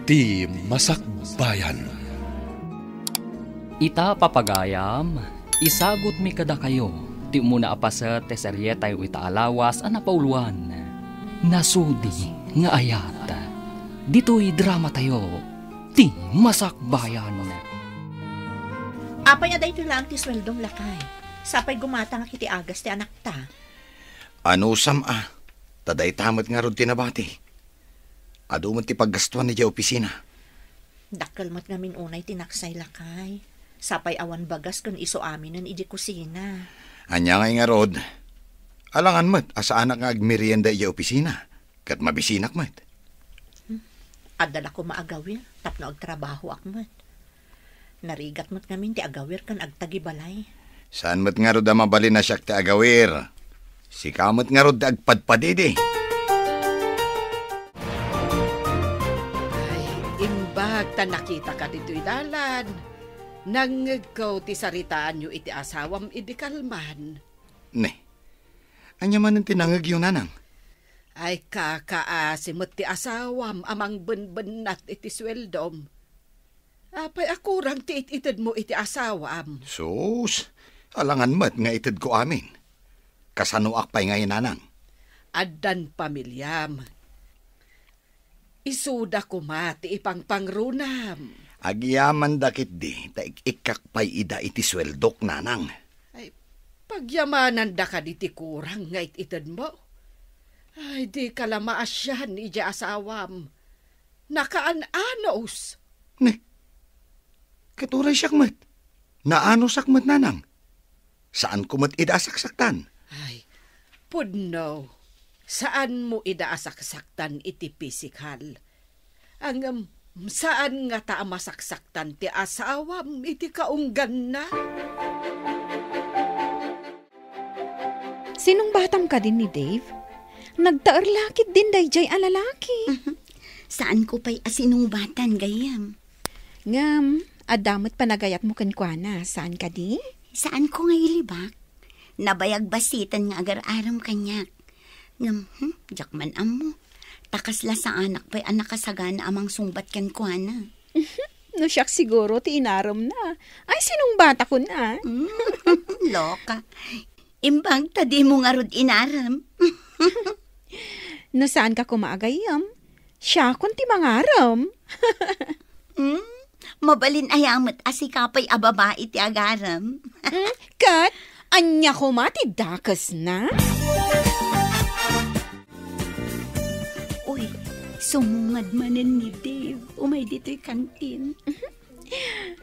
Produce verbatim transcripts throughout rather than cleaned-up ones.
Ti Masakbayan. Ita, papagayam, isagutmi kadakayo ti umuna a paset ti serietayo ita a lawas a napauluan, Nasudi nga Ayat. Ditoy dramatayo, Ti Masakbayan. Apay a daytoy laeng ti sueldom, lakay? Sapay gumatangak iti agas ti anakta. Anusam a, ta dayta met ngarud ti nabati. Adu met ti paggastuan idiay opisina. Dakkel met ngamin unay ti naksay, lakay. Sapay awan bagas ken isu aminen idiay kusina. Ania ngay ngarud? Alangan met a saanak nga agmerienda idiay opisina, ket mabisinak met. Hmm. Adda la koma agawir tapno agtrabahoak met. Narigat met ngamin ti agawir ken agtagibalay. Saan met ngarud a mabalin a siak ti agawir? Sika met ngarud ti agpadpadidi. Ay, imbag ta nakitaka ditoy dalan. Nangngegko ti saritaanyo iti asawam idi kalman. Ne, ania manen ti nangngegyo, nanang? Ay, kakaasi met ti asawam a mangbenbennat iti sueldom. Apay a kurang ti it-itedmo iti asawam? Sus, alangan met nga itedko amin. Kasanoak pay ngay, nanang? Addan pamiliam. Isuda koma ti ipangpangrunam. Agyamanda ketdi ta ik-ikkak pay ida iti sueldok, nanang. Ay, pagyamananda kadi ti kurang nga it-itedmo? Ay, dika la maasian idiay asawam. Nakaan-anos. Ne, ket uray siak met, naanusak met, nanang. Saanko met ida a saksaktan. Ay, pudno, saanmo ida a saksaktan iti pisikal. Ngem, saan ngata a masaksaktan ti asawam iti kaungganna? Sinungbatam kadi ni Dave? Nagtaer la ketdin daydiay a lalaki. Saanko pay a sinungbatan, gayyem. Ngem, adda met panagayatmo kenkuana, saan kadi? Saanko nga ilibak. Nabayag bassiten nga agar-arem kaniak. Ngem, hmm, diak man ammo. Ta kasla saanak pay a nakasagana a mangsungbat kenkuana. No siak siguro ti inaremna. Ay, sinungbatakon a. Mm, loka. Imbag ta dimo ngarud inarem. No saanka koma a gayyem, siakon ti mangarem. Mm, mabalin aya met a sika pay a babai ti agarem. Mm, ket ania koma ti dakesna? Uy, sumungad manen ni Dave. Umay ditoy kantin.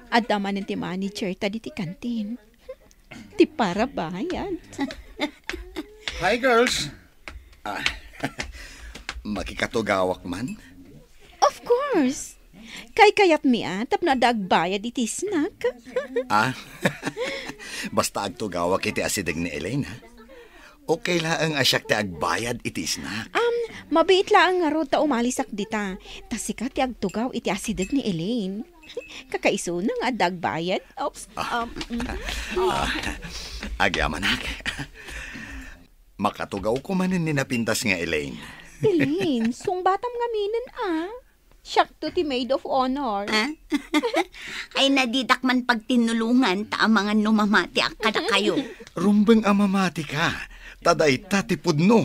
Adda manen ti manager ta ditoy kantin. Ti parabayad. Hi, girls. Ah, makikatugawak man? Of course. Kaykayatmi a tapno adda agbayad iti snack. Ah, basta agtugawak iti asideg ni Elaine, ha? Okay laeng a siak ti agbayad iti snack. Um, mabiit laeng ngarud ta umalisak dita. Ta sika ti agtugaw iti asideg ni Elaine. Kakaisuna nga adda agbayad. Oops. Ah. Um, mm. Ah, agyamanak. Makatugawko manen ni napintas nga Elaine. Elaine, sungbatam ngaminen a. Siakto ti maid of honor. Ah? Ay, na ditak man pagtinnulongan ta amangan no mamatiak kadakayo. Rumbeng a mamatika, ta dayta ti pudno.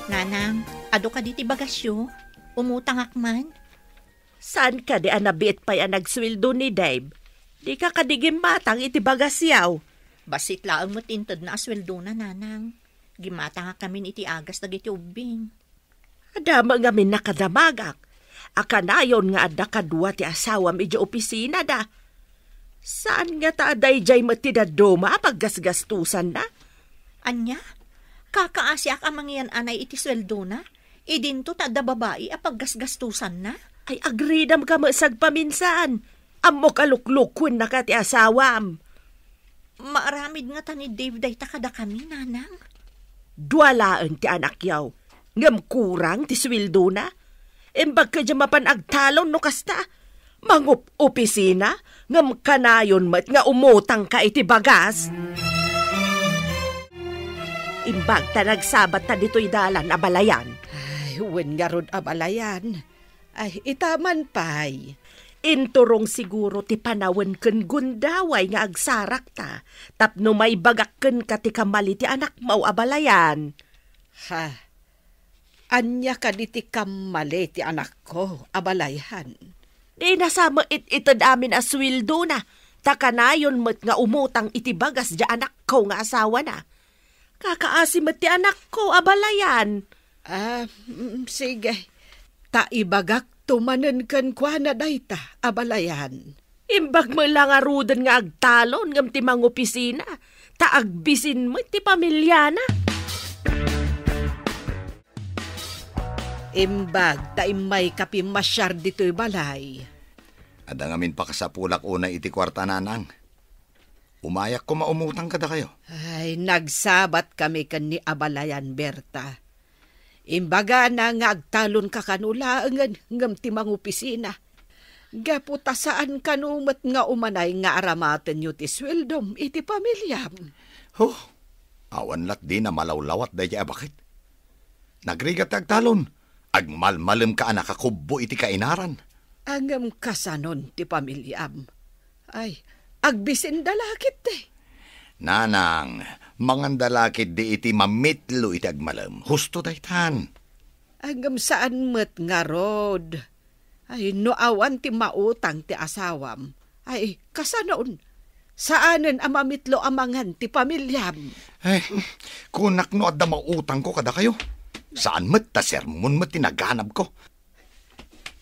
Nanang, adu kadi ti bagasyo? Umutangak man. Saan kadi a nabiit pay a nagsueldo ni Dave? Dika kadi gimmatang iti bagasyaw? Bassit laeng met intedna a sueldona, nanang. Gimmatangak ngamin iti agas dagiti ubbing. Adda met ngamin nakadamagak a kanayon nga adda kadua ti asawam idiay opisinada. Saan ngata a daydiay met ti dadduma a paggasgastosanna? Ania? Kakaasiak a mangiyan-anay iti sueldona? Idinto ta adda babai a paggasgastosanna? Ay, agridamka met sagpaminsan. Ammok a luklukuennaka ti asawam. Maaramid ngata ni Dave dayta kadakami, nanang? Dua laeng ti anakyaw, ngem kurang ti sueldona. Imbag kadi a mapan agtalon no kasta. Mangup-opisina, ngem kanayon met nga umutangka iti bagas. Imbag ta nagsabatta ditoy dalan a balayan. Ay, Wen ngarud, abalayan. Ay, ita man pay. Inturong siguro ti panawen ken gundaway nga agsarakta tapno maibagak kenka ti kammali ti anakmo, abalayan. Ha? Ania kadi ti kammali ti anakko, abalayan? Dina sa maited amin a suweldona, ta kanayon met nga umutang iti bagas diay anakko nga asawana. Kakaasi met ti anakko, abalayan. Ah, mm, sige. Ta ibagakto manen kenkuana dayta, abalayan. Imbag met la ngaruden nga agtalon ngem ti mangopisina, ta agbisin met ti pamiliana. Imbag ta immayka pimmasiar ditoy balay. Adda ngamin pakasapulak unay iti kuarta, nanang. Umayak koma umutang kadakayo. Ay, nagsabat kami ken ni abalayan, Berta. Imbagana nga agtalonka kano laengen ngem ti mangopisina. Gapu ta saan kano met nga umanay nga aramatenyo ti sueldom iti pamiliam. Ho, awan latdi na malawlawat daydiay a baket. Nagrigat ti agtalon, agmalmalemka a nakakubbo iti kainaran. Ngem kasanon ti pamiliam? Ay, agbisinda la ketdi. Nanang, manganda la ketdi iti mamitlo iti agmalem. Husto daytan. Ngem saan met ngarud. Ay, no awan ti mautang ti asawam, ay, kasanon? Saanen a mamitlo a mangan ti pamiliam. Ay, kunak no adda mautangko kadakayo. Saan met ta sermon met ti naganabko.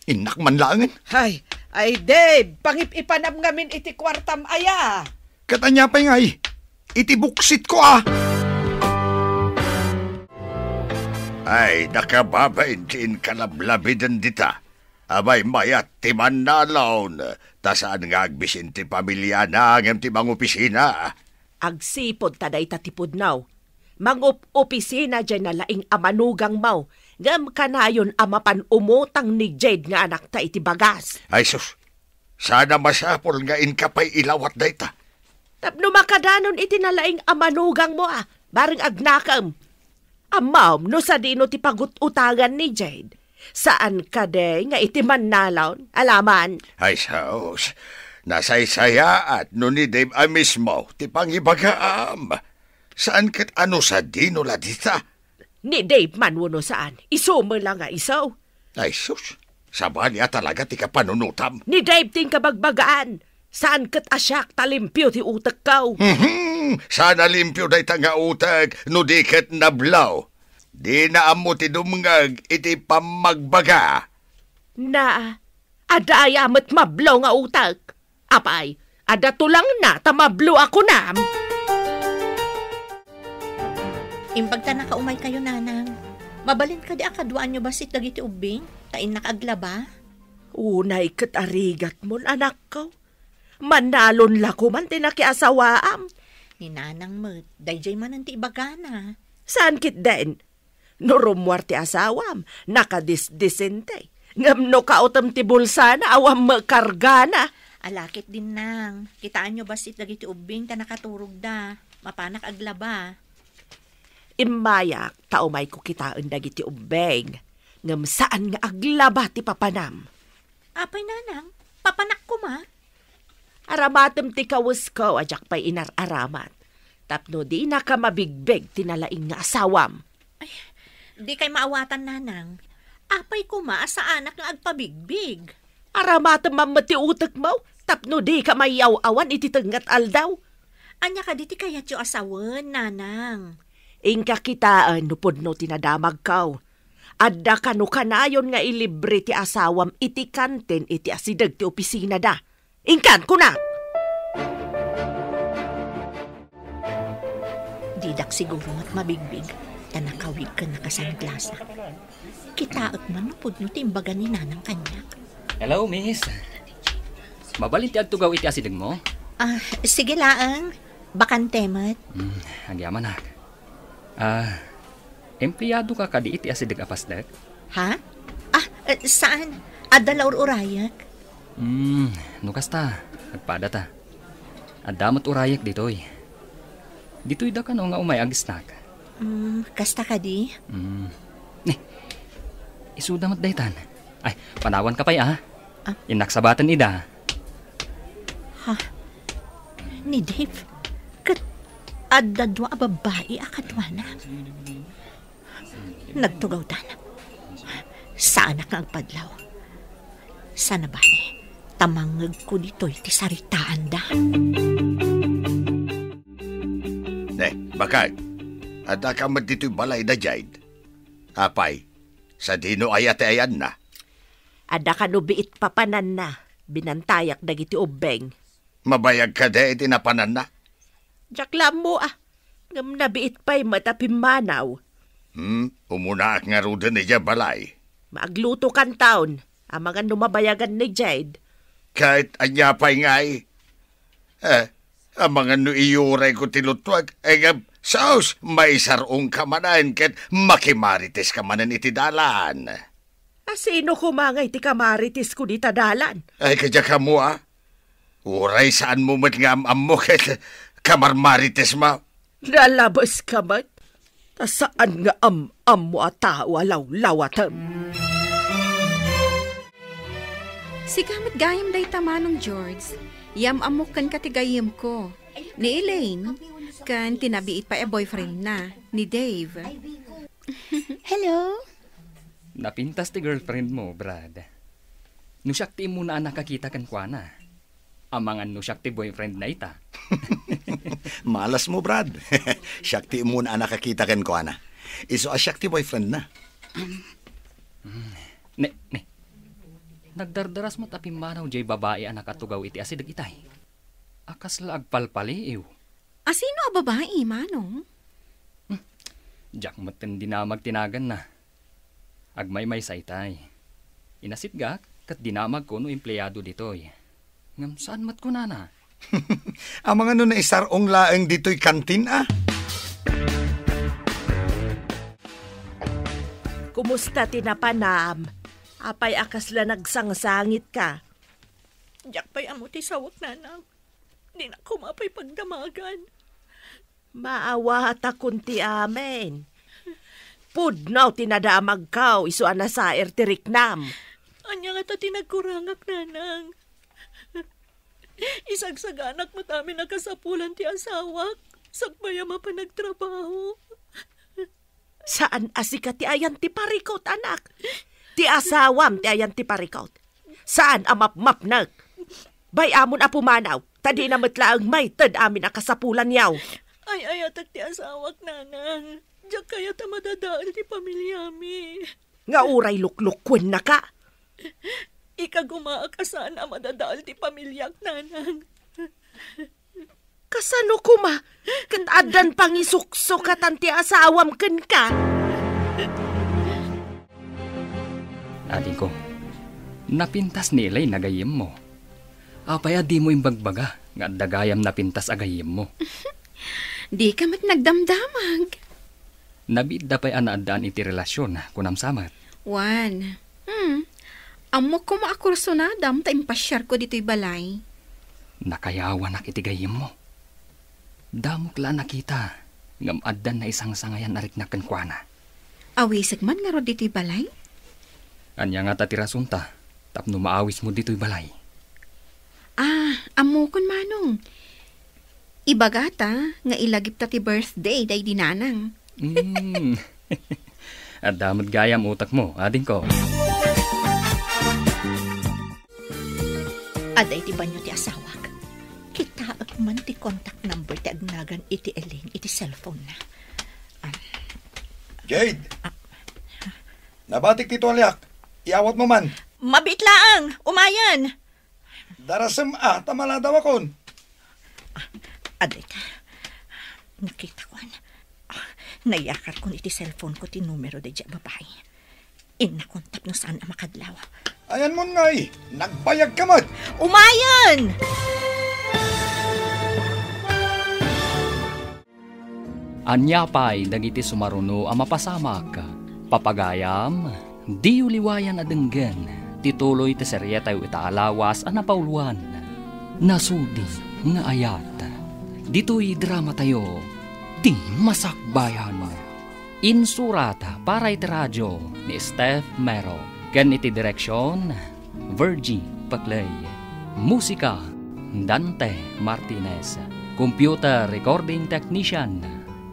Innak man laengen. Ay, ay, Dave, pangip-ipanam ngamin iti kuartam aya. Ket ania pay ngay? Iti buksitko, a! Ay, nakababain ti inkalablabiden dita. Abay, mayat ti mannalon, ta saan nga agbisin ti pamiliana ngem ti mangopisina. Agsipud ta dayta ti pudno. Mangup-opisina diay nalaing a manugangmo, ngem kanayon a mapan umutang ni Jade nga anakta iti bagas. Ay sus, saan a masapul nga inka pay ilawat dayta. Tapno makadanon iti nalaing a manugangmo a, bareng agnakem. Ammom no sadino ti pagut-utangan ni Jade. Saan kadi nga iti mannalon, alaman? Ay sus, nasaysayaat no ni Dave a mismo ti pangibagaam. Saan ket a no sadino la dita? Ni Dave man wenno saan, isu met la nga isu. Ay sus, sabali a talaga ti kapanunotam. Ni Dave ti inkabagbagaan. Saan ket a siak ta limpio ti utekko. Mhm, saan a limpio dayta nga utek no di ket nablo. Dina ammo ti dumngeg iti pammagbaga. Na, adda aya met mablo nga utek? Apay, adda tulangna ta mablo a kunam? Imbag ta nakaumaykayo, nanang. Mabalin kadi a kaduaanyo bassit dagiti ubbing, ta innak aglaba? Unay ket arigatmon, anakko. Mannalon la koman ti nakiasawaam. Ni nanang met, daydiay manen ti ibagana. Saan ketdin? No rummuar ti asawam, nakadisdisente. Ngem no kaotem ti bulsana, awan met kargana. Ala ketdin, nang. Kitaenyo bassit dagiti ubbing ta nakaturogda. Mapanak aglaba. Immayak ta umayko kitaen dagiti ubbing. Ngem saan nga aglaba ti papanam. Apay, nanang, papanak koma? Aramatem ti kawesko a diak pay inar-aramat. Tapno dinaka mabigbig ti nalaing nga asawam. Ay, dikay maawatan, nanang. Apay koma a saanak nga agpabigbig? Aramatem man met ti utekmo, tapno dika mayaw-awan iti tengnga a aldaw. Ania kadi ti kayatyo a sawen, nanang? Inka kitaen no pudno ti nadamagko. Adda kano kanayon nga ilibre ti asawam iti kantin iti asideg ti opisinada. Inkan, kunak! Didak siguro met mabigbig, ta nakawig ken nakasanglasak. Kitaek man no pudno ti imbaga ni nanang kaniak. Hello, miss. Mabalin ti agtugaw iti asidegmo? Ah, sige laeng. Bakante met. Hmm, agyamanak. Ah, empleyado ka kadi iti asideg a pasdek? Ha? Ah, eh, saan? Adda la ur-urayek. Hmm, no kasta, agpada ta. Adda met urayek ditoy. Ditoy da kano nga umay agisnak. Hmm, kasta kadi? Hmm. Ni, Suda met daytan. Ay, panawanka pay, a. Ah? Innak sabaten ida. Ha? Ni Dave? Ket adda dua a babbai a kaduana? Nagtugawdan. Saanak nga agpadlaw. Sana bale, ta mangngegko ditoy ti saritaanda. Ne, bakay, addaka met ditoy balay da Jade? Apay, sadino aya ti ayanna? Adda kano biit papananna, binantayak dagiti ubbeng. Mabayag kadi iti napananna? Diak la ammo, a. Ngem nabiit pay met a pimmanaw. Hmm, umunaak ngaruden idiay balay. Maaglutokanton, amangan no mabayagan ni Jade. Ket ania pay ngay? Eh, amangan no iyurayko ti luttuak, eh, ngem, sus, maisar-ongka manen ket makimariteska manen iti dalan. A, sino koma ngay ti kamaritesko dita dalan? Ay, kadiak ammo, a. Uray saanmo met nga am-ammo ket kamarmaritesmo. Nalabeska met. Ta saan nga am-ammo a tao a lawlawatem. Sika met gayam dayta, Manong George. Yam-ammok kenka ti gayyemko. Ni Elaine, ken ti nabiit pay a boyfriendna, ni Dave. Hello? Napintas ti girlfriend mo, Brad. No siak ti immuna a nakakita kenkuana, amangan no siak ti boyfriend na ita. Malasmo, Brad. Siak ti immuna a nakakita kenkuana. Isu a siak ti boyfriend na. Ne, ne. Nagdardaras met a pimmanaw jay babai a nakatugaw iti asideg itay. A kasla agpalpaliiw. A sino a babai, Manong? Hmm. Diak met dinamag ti naganna. Agmaymaysa itay. Inasitgak ket dinamagko no empleado ditoy. Ngem saan met kunana? Amangan no naisar-ong laeng ditoy kantin, a? Kumusta ti napanam? Apay a kasla nagsangsangitka? Diak pay ammo ti sawak, Nanang. Dinak koma pay pagdamagan. Maawatakon ti amin. Pudno ti nadamagko isu a nasair ti riknam. Ania ngata ti nagkurangak, Nanang? Isagsaganak met amin a kasapulan ti asawak, sakbay a mapan agtrabaho. Saan a sika ti ayan ti parikut, anak. Ti asawam ti ayan ti parikut. Saan a mapmapnek. Bay-amon a pumanaw, ta dina met laeng maited amin a kasapulanyo. Ay-ayatek ti asawak, Nanang. Diak kayat a madadael ti pamiliami. Nga uray luklukkuennaka. Ikagumaak a saan a madadael ti pamiliak, Nanang. Kasano koma ket addan pangisuksukatan ti asawam kenka? Adingko, napintas ni Elaine a gayyemmo. Apay a dimo imbagbaga nga adda gayam napintas a gayyemmo? Dika met nagdamdamag. Nabiitda pay a naaddaan iti relasion, kunam sa met. Wen. Hmm. Ammok koma a kursunadam ta impasiarko ditoy balay. Nakayawanak iti gayyemmo. Damok la a nakita, ngem addan naisangsangayan a riknak kenkuana. Awisek man ngarud ditoy balay? Ania ngata ti rasonta tapno maawismo ditoy balay? Ah, ammokon, Manong. Ibagata nga ilagipta ti birthday daydi nanang. Mm. Adda met gayam utekmo, adingko. Adda iti banio ti asawak. Kitaek man ti contact number ti agnagan iti Elaine iti cellphone na. Ah. Jade! Ah. Nabatik ti tualiak. Iawatmo man. Mabiit laeng. Umayen. Darasem a, ta maladawakon. Ah, adda ita. Nakitakoan. Ah, nayakarkon iti cellphone ko ti numero daydiay a babai. Innakon tapno saan a makadlaw. Ayanmon ngay, nagbayagka met. Umayen! Ania pay dagiti sumaruno a mapasamak? Papagayam, diyo liwayan a denggen ti tuloy ti serietayo ita a lawas a napauluan, Nasudi nga Ayat. Ditoy dramatayo, Ti Masakbayan. Insurat para iti radio, ni Steph Mero, ken iti direksion, Virgie Paclay. Musika, Dante Martinez. Computer recording technician,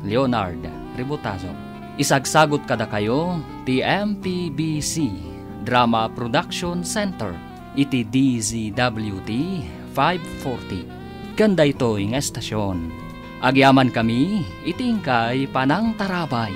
Leonard Ributazo. Isagsagut kadakayo ti M P B C Drama Production Center iti D Z W T five forty. Ken daytoy nga estasion, agyamankami iti inkay panangtarabay.